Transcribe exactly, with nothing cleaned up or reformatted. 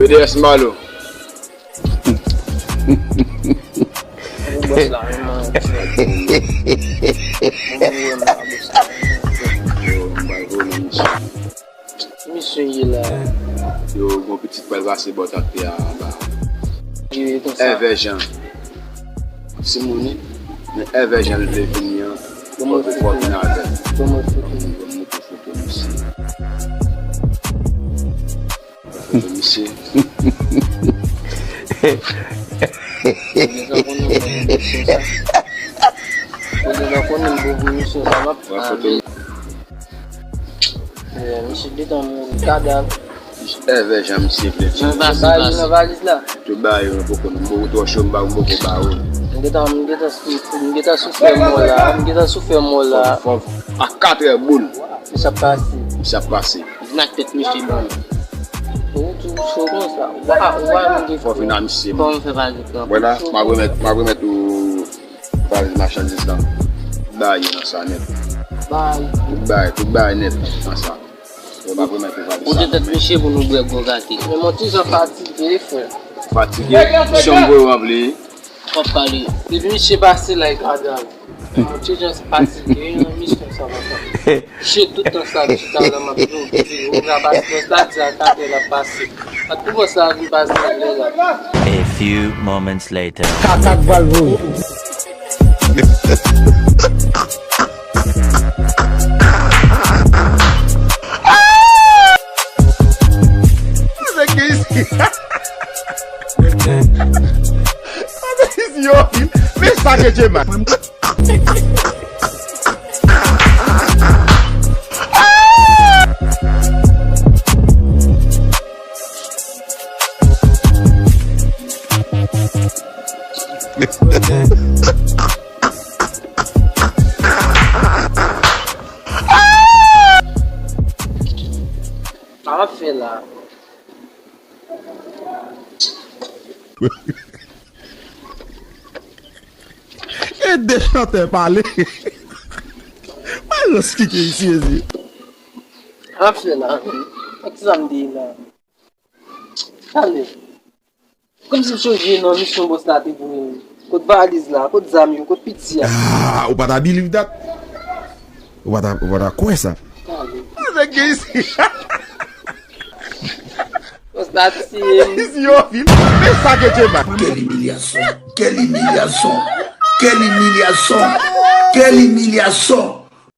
B D S Malo. Misye ye la. Yo, gon pitit pral pase bò tante a anba. Evè Jan. Ti moun, men Evè Jan vle vini an. Fò vin avè l. Ban mwen foto misye. Foto misye. Ou deja konnen m bon pou misye sa. Ou deja konnen m bon pou misye sa, m ap pale. Misye gentan mouri, kadav. Evè Jan misye vle di. Nan valiz la. Tout bagay yo, m poko, m poko twò cho, m pa, m poko ba ou. M gentan, m gentan sou, m gentan sou fè mò la, m gentan sou fè mò la. Fò, fò, a katrè boul. Misye ap pase. Misye ap pase. Vin ak tèt misye ban m. Ou tou cho konsa. Ou pa, ou pa menm gen. Fò vin a misye. Kòman fè pa gen tan? Wè la, m ap remèt, m ap remèt ou valiz machandiz lan. Bay yo nan sa nèt. Bay. Tout bay, tout bay nèt nan sa. Yo pa remèt ou valiz sa. Ou te tèt misye pou nou bwè gwo kake. Men mwen toujou fatige, frè. Fatige? Misyon m pou yo ranpli. Fòk pale. Depi misye pase la, e kadav. Mwen toujou fatige nan misyon sa, papa. Misye tout tan sa, chita la, m ap di w, di w, ou ka pase, bòs la di a katè l ap pase. Ak pou bòs la vin pase nan lè la. A few moments later. Kaka k pral voye. Sa se ki isi? Sa se isi yo vin. Men sa ke Djema. Sa w ap fè la? E de chantè pale. Mwen ranspike isi, mesye. Sa w ap fè la? Ak sa m di la. Pale. Kòmsi m sonje nan misyon bòs la te voye m. Kot valiz la? Kot zam yo? Kot piti a? Ah, ou pa ta believe that? Ou pa ta, ou pa ta kwè sa? Pale. Nèg gen isi. Bòs la tiye m. Isi yo vin. Men sa ke Djema. Quelle humiliation! Quelle humiliation! Quelle humiliation! Quelle humiliation!